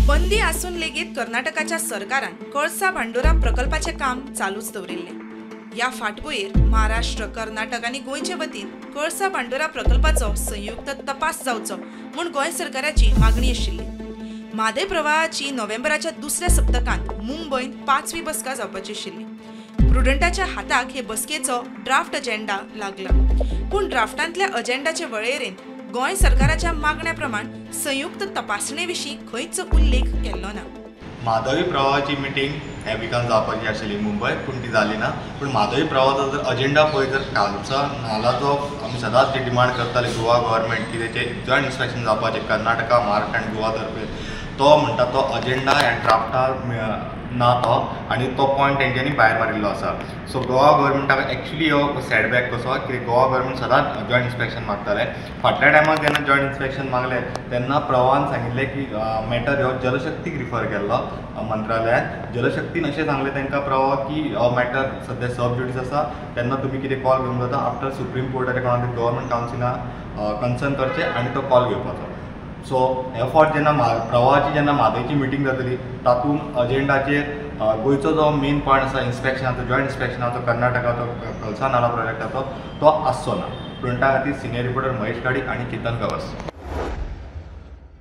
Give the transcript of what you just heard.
बंदी आसून लेगीत कर्नाटकाच्या सरकारान कळसा भांडुरा प्रकल्पाचें काम चालूच दवरिल्लें. ह्या फाटभुंयेर महाराष्ट्र, कर्नाटक आनी गोंयचे वतीन कळसा भांडुरा प्रकल्पाचो संयुक्त तपास जावचो म्हूण गोंय सरकाराची मागणी आशिल्ली. म्हादय प्रवाहाची नोव्हेंबराच्या दुसऱ्या सप्तकांत मुंबयंत 5वी बसका जावपाची आशिल्ली. प्रुडंटाच्या हाताक हे बसकेचो ड्राफ्ट अजेंडा लागला, पूण ड्राफ्टांतल्या अजेंडाचे वळेरेंत गोंय सरकाराच्या मागण्या प्रमाण संयुक्त तपासणे विशीं खंयच उल्लेख केल्लो ना. म्हादय प्रवाहाची मिटींग ह्या विकान जावपाची आशिल्ली मुंबय, पूण ती जाली ना. पूण म्हादय प्रवाहाचो जर अजेंडा पळयत तर कालचा नालाचो आमी सदांच जे डिमांड करताले गोवा गव्हर्मेंट की तेचे जॉयंट इन्स्पेक्शन जावपाचें कर्नाटका, महाराष्ट्र आनी गोवा तर्फे, तो म्हणटा तो अजेंडा ह्या ड्राफ्टार ना तो, आनी तो पॉयंट तेंच्यांनी भायर मारिल्लो आसा. सो गोवा गव्हर्मेंटाक एक्चुली हो सेटबॅक कसो कित्याक गोवा गव्हर्मेंट सदांच जॉयंट इन्स्पेक्शन मागताले. फाटल्या टायमाक जेन्ना जॉयंट इन्स्पेक्शन मागलें तेन्ना प्रवाहान सांगिल्लें की मॅटर हो जलशक्तीक रिफर केल्लो मंत्रालयान. जलशक्तीन अशें सांगलें तांकां प्रवाह की हो मॅटर सद्या सब ज्युडीस आसा, तेन्ना तुमी कितें कॉल घेवंक जाता आफ्टर सुप्रीम कोर्टाच्या कोणा तरी गव्हर्मेंट कावन्सिला कन्सर्न करचें आनी तो कॉल घेवपाचो. सो हे फावट जेन्ना प्रवाहाची जेन्ना म्हादयची मिटींग जातली तातूंत अजेंडाचेर गोंयचो जो मेन पॉयंट आसा इन्स्पेक्शनाचो, जॉयंट इन्स्पेक्शनाचो कर्नाटकाचो कळसा नाला प्रोजेक्टाचो तो आसचो ना. प्रुडंटा खातीर सिनियर रिपोर्टर महेश गाडी आनी चेतन गवस.